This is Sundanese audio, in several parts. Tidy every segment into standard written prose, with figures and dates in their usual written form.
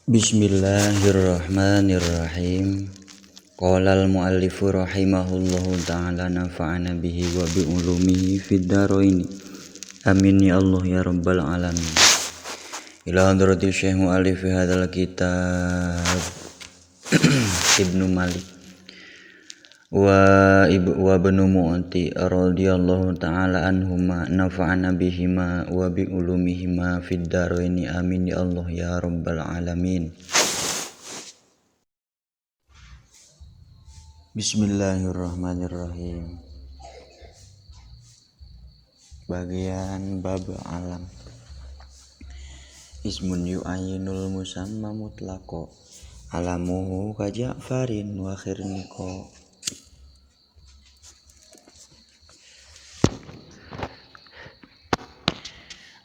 Bismillahirrahmanirrahim. Qala al-muallifu rahimahullahu ta'ala nafa'ana bihi wa bi ulumihi fid dharain. Amin ya Allah ya rabbal alamin. Ila hadrati syekh muallif hadzal kitab Ibnu Malik wa ibu wa bnu Mu'ti radhiyallahu ta'ala anhuma nafa'ana bihima wa bi ulumihima fid dharain. Amin ya Allah ya rabbal alamin. Bismillahirrahmanirrahim. Bagian bab alam. Ismun yu'ayyinul musamma mutlaqo alamuhu ka Ja'farin wa khirniqo.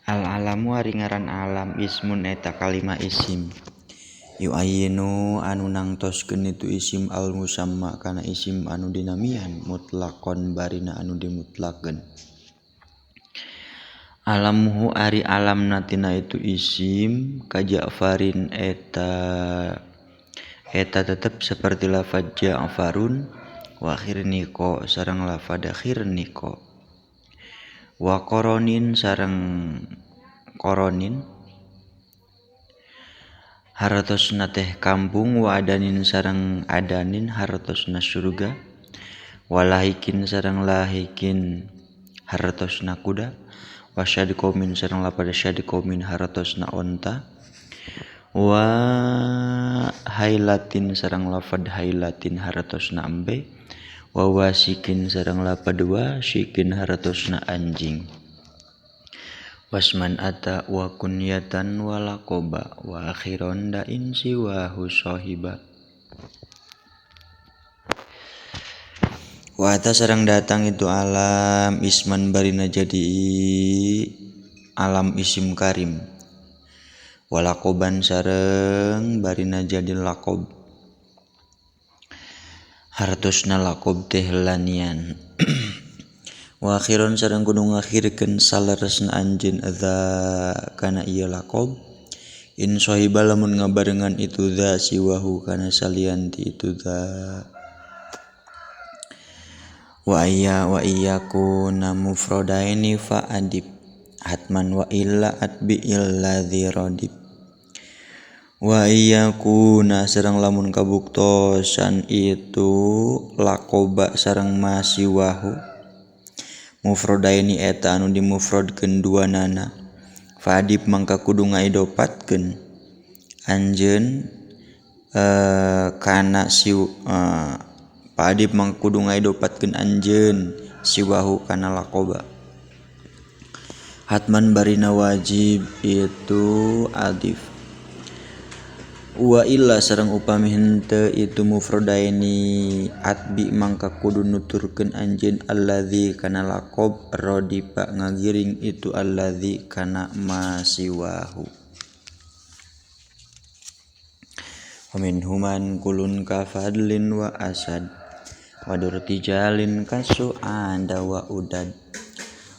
Al alamu ari ngaran alam ismun eta kalima isim. Yu'ayyinu anu nangtoskeun itu isim al musamma kana isim anu dinamian mutlaqon barina anu dimutlakeun. Alamuhu ari alamna tina itu isim ka Ja'farin eta eta tetep seperti lafaz Ja'farun wa khirniqo sareng lafaz khirniqo. Wa koronin sareng koronin hartosna teh kampung, wa adanin sareng adanin hartosna surga, wa lahikin sareng lahikin hartosna kuda, wa syadqomin sareng lapada syadqomin hartosna onta, wa hailatin sareng lafad hailatin hartosna embe, wa wasikin sareng lapad wasikin hartosna anjing. Wasman ata wa kunyatan wa laqaba wa akhiron da'in siwahu sahiba. Wa ata sareng datang itu alam isman barina jadi alam isim karim, wa laqoban sareng barina jadi laqob, hartosna laqob teh lanian. Wa akhiron sareng kudu ngakhirkeun saleresna anjeun dza kana ieu laqob in sahiba lamun ngabarengan itu dza siwahu kana salian ti itu dza. Wa ayya wa iyyakuna mufradaini fa adib hatman wa illa atbi illadzi radib. Wa iyyakuna sareng lamun kabuktosan itu laqoba sareng masiwahu mufradaini eta anu dimufrodkeun duanana fa adib mangka kudu ngaidopatkeun anjeun kana si fa adib mangka kudu ngaidopatkeun anjeun siwahu kana laqoba hatman barina wajib itu adif. Wa illa sareng upami henteu itu mufradaini atbi mangka kudu nuturkeun anjeun alladzi kana laqob radifa ngagiring itu alladzi kana masiwahu. Wa minhuman kulun ka fadlin wa asad wa durtijalin kasu'ada wa udad.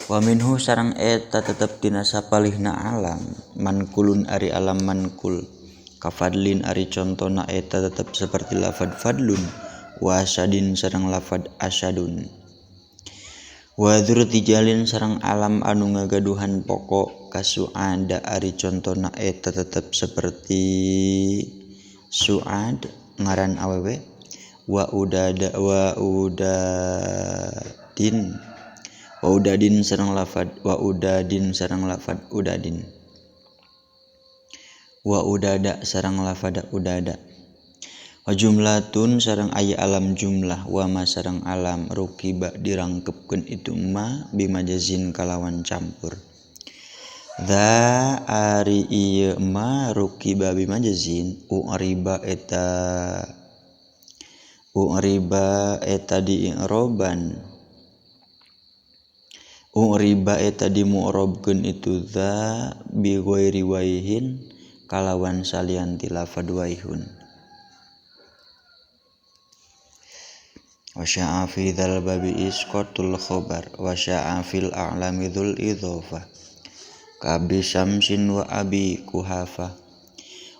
Wa minhu sareng eta tetep dina sapalihna alam mankulun ari alam mankul kafadlin ari contona eta tetep seperti lafad fadlun wa asadin sareng lafad asadun. Wa dzurtijalin sareng alam anu ngagaduhan pokok kasu'ada ari contona eta tetep seperti su'ad ngaran awewe wa udada wa udadin wa udadin sareng lafad wa udadin sareng lafad udadin wa udada sareng lafada udada. Wa jumlatun sareng aya alam jumlah wa ma sareng alam rukiba dirangkepkeun itu ma bimajazin kalawan campur. Dza ari ieu ma rukiba bimajazin uriba eta dii'roban uriba eta dimu'robkeun itu dza bi ghairi waihin kalawan salian ti lafad waihun. Wa sya'a fi dzal babi isqatul khobar wa sya'a fil a'lami dzul idhofah ka abi syamsin wa abi kuhafa.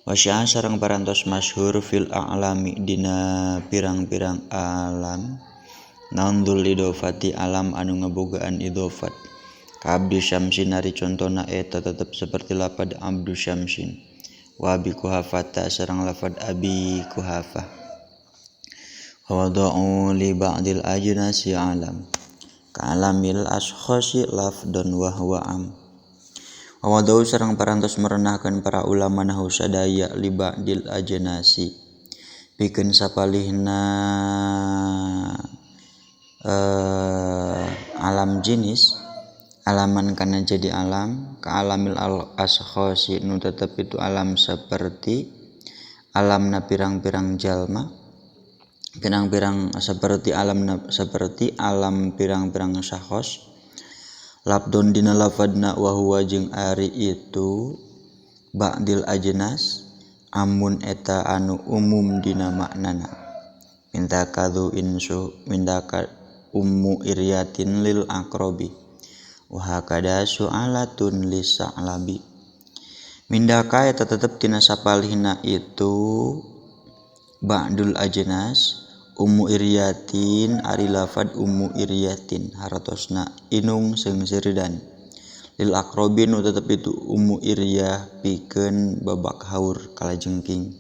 Wasya'a sareng parantos masyhur fil a'lami dina pirang-pirang alam naon dzul idhofati alam anu ngabogaan idhofat ka abdi syamsin ari contona eta tetep seperti lapad abdu syamsin wa abi kuhafata sareng lafad abi kuhafah. Wa wada'u li ba'dil ajnasi alam ka alamil ashkhasi lafdon wa huwa am. Wa wada'u sareng parantos merenahkeun para ulama nahu sadaya li ba'dil ajnasi pikeun sapalihna alam jenis alaman kana jadi alam ka alamil ashkhasi nu tetep itu alam seperti alamna pirang-pirang jalma pirang-pirang seperti alam seperti alam pirang-pirang syakhos labdon dina lafadna wa huwa jeung ari itu ba'dil ajnas amun eta anu umum dina maknana minta kadhu insu minta ka ummu iryatin lil aqrabi wa hakada su'alatun lisa'labi mindaka eta tetep tina sapalihna itu ba'dul ajnas ummu iryatin ari lafad ummu iryatin hartosna inung seungsiridan lil aqrabi nu tetep itu ummu iryah pikeun babak haur kalajengking.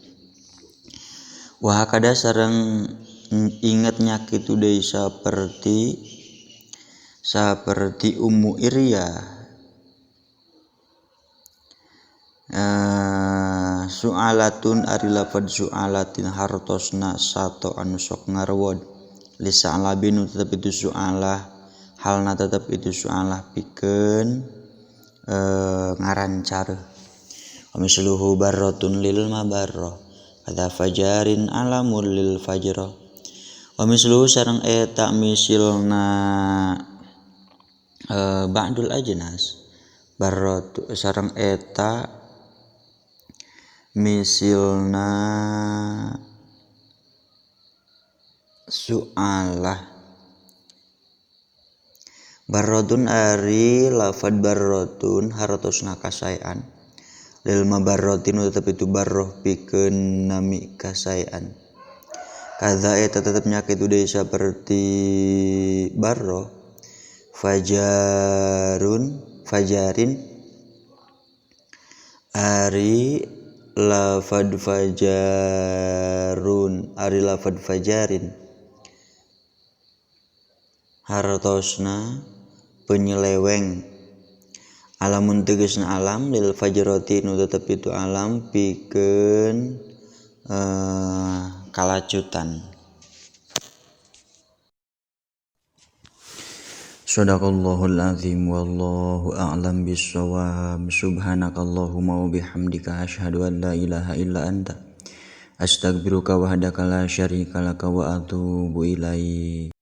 Wa hakada sareng inget nya kitu deui saperti ummu iryah su'alatun ari lafad su'alatin hartosna sato anu sok ngarwod lisa'labi nu tetep itu su'alah halna tetep itu su'alah pikeun ngarancar. Wa misluhu barratun lil mabarrah kada fajarin alamul lil fajrah. Wa misluhu sareng eta misilna ba'dul ajnas barratu sareng eta misilna su'alah barrotun ari lafad barrotun hartosna kasaean lil mabarrotin tetep itu barroh pikeun nami kasaean kadza eta tetep nya kitu deui saperti barroh fajarun fajarin ari lafad fajarun ari lafad fajarin hartosna penyeleweng alamun tegasna alam lil fajrati nu tetep itu alam pikeun kalacutan. Shadaqallahul azim wallahu a'lam bissawab. Subhanakallahumma wa bihamdika asyhadu an la ilaha illa anta astaghfiruka wahdaka la syarika laka wa atubu ilaik.